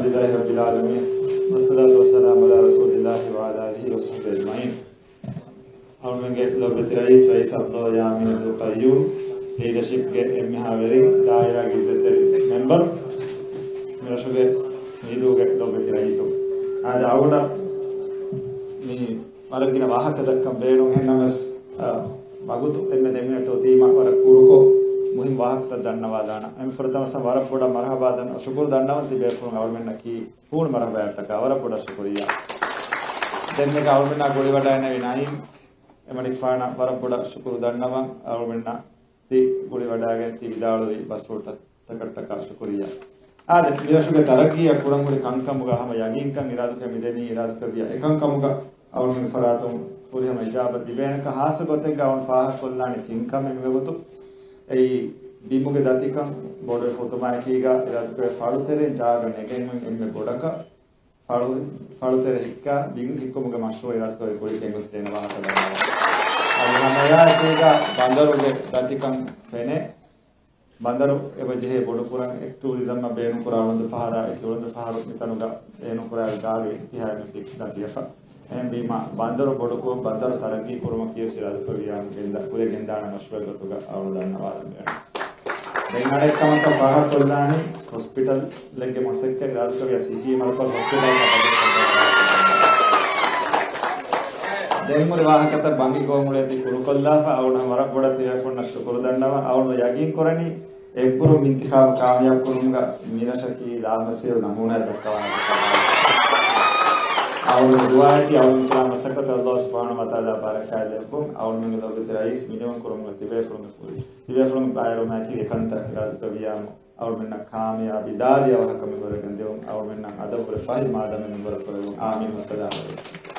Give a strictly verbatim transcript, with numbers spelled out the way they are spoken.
لله رب العالمين، والصلاة والسلام على رسول الله وعلى آله وصحبه أجمعين. އަޅުމެންގެ ލޮބުވެތި ރައީސް، ރައީސް އަބްދުﷲ ޔާމީން އަބްދުލް ޤައްޔޫމް، ލީޑަޝިޕްގެ އެންމެހާ ވެރިން، ދާއިރާގެ އިއްޒަތްތެރި މެމްބަރު، މިރަށުގެ މީދޫގެ ލޮބުވެތި ރައްޔިތުން. އާދެ، އަޅުގަނޑަށް މި ވަރަށް ގިނަ ވާހަކަ ދައްކަން ބޭނުން. އެހެންނަމަވެސް، އަ، ވަގުތު އެންމެ ދެ މިނެޓު އޮތީމަ ވަރަށް ކުރުކޮށް މުހިންމު ވާހަކަތައް ދަންނަވާލާނަން. އެންމެ ފުރަތަމަ ވަރަށް ބޮޑަށް މަރުޙަބާ ދަން، ޝުކުރު ދަންނަވަން ތި ބޭފުޅުން އަޅުމެންނަކީ ފޫނު މަރުޙަބާއަށްޓަކާ ވަރަށް ބޮޑަށް ޝުކުރިއްޔާ. ދެން އެކަ އަޅުމެންނާ ގުޅިވަޑައިނެވި ނައީމް އެމަނިކުފާނަށް ވަރަށް ބޮޑަށް ޝުކުރު ދަންނަވަން. އަޅުމެންނަށް ތި ގުޅިވަޑައިގެން ތި ވިދާޅުވި ބަސްފުޅުތައް ތަކަށްޓަކާ ޝުކުރިއްޔާ. އާދެ، މިރަށުގެ ތަރައްގީއަށް ކުރަން ހުރި ކަންކަމުގަ ހަމަ ޔަގީންކަން އިރާދަކޮށް މިދެނީ، އިރާދަކުރެއްވިއްޔާ އެކަންކަމުގަ އަޅުގަނޑު ފަރާތުން ފުރިހަމަ އިޖާބަ ލިބޭނެކަން ހާއްސަ ގޮތެއްގަ އަޅުގަނޑު ފާހަގަކޮށްލާނީ ތިން ކަމެއް މިވަގުތު. އެއީ ބިމުގެ ދަތިކަން ބޮޑުވެފަ އޮތުމާއެކީގަ އިރާދަކުރެއްވިއްޔާ ފަޅުތެރެއިން ޖާގަ ނެގެން އެންމެ ބޮޑަކަށް ފަޅު، ފަޅުތެރެ ހިއްކާ ބިން ހިއްކުމުގެ މަޝްރޫޢު އިރާދަކުރެއްވިއްޔާ ގެންގޮސްދޭނެ ވާހަކަ ދަންނަވަން. އަދި ހަމައެއާއެކީގަ ބަނދަރުގެ ދަތިކަން ފެނޭ. ބަނދަރު އެބަ ޖެހޭ ބޮޑުކުރަން އެ ޓޫރިޒަމަށް ބޭނުންކުރާ އުޅަނދުފަހަރާ އެކި އުޅަނދުފަހަރު މިތަނުގަ ބޭނުންކުރާ ގާގެ އިންތިހާއެއް މި ދަތިވެފަ. އެހެންވީމަ ބަނދަރު ބޮޑުކޮށް ބަނދަރު ތަރައްގީ ކުރުމަކީ އިރާދަކުރެއްވިއްޔާ ގެންދާ، ކުރިއަށް ގެންދާނެ މަޝްރޫޢެއް ގޮތުގަ އަޅުގަނޑު ދަންނަވާލަން ބޭނުން. ދެން އަނެއްކަމަކަށް ފާހަގަކޮށްލާނީ ހޮސްޕިޓަލެއްގެ މަސައްކަތް އިރާދަކުރެއްވިއްޔާ ސިޓީ މަރުކަޒު ހޮސްޕިޓަލް ބަދަލުކޮށްދޭނެ. ދެން ހުރި ވާހަކަތައް ބަންގި ގޮވަމުޅޭ ތި ކުރުކޮށްލާފަ އަޅުގަނޑު ވަރަށް ބޮޑަށް ތިބޭފުޅުންނަށް ޝުކުރު ދަންނަވަން. އަޅުގަނޑު ޔަގީން ކުރަނީ އެއްބުރު މި އިންތިޚާބު ކާމިޔާބު ކުރުމުގަ މިރަށަކީ ލާމަސީލު ނަމޫނާއެއް ދައްކަވާނެ. އަޅުގަނޑު ދުޢާއަކީ އަޅުގަނޑު ކުރާ މަސައްކަތަށް ﷲ ސުބްޙާނަހޫ ވަތަޢާލާ ބަރަކާތް ލެއްވުން. އަޅުގަނޑުގެ ލޮބުވެތި ރައީސް މިނިވަން ކުރުމުގަ ތިބޭފުޅުންގެ ފުރި، ތިބޭފުޅުން ބައިވެރިވުމާއެކީ އެކަންތައް އިރާދަކުރެއްވިއްޔާ އަޅުމެންނަށް ކާމިޔާބީ ދާދިޔަ ވާހަކަ މިންވަރަށް ގެންދެވުން. އަޅުމެންނަށް އަދަބުވެރި ފަހި މާދަމެއް މިންވަރަށް ކުރެވުން. އާމީން. ވައްސަލާމް ޢަލައިކުމް.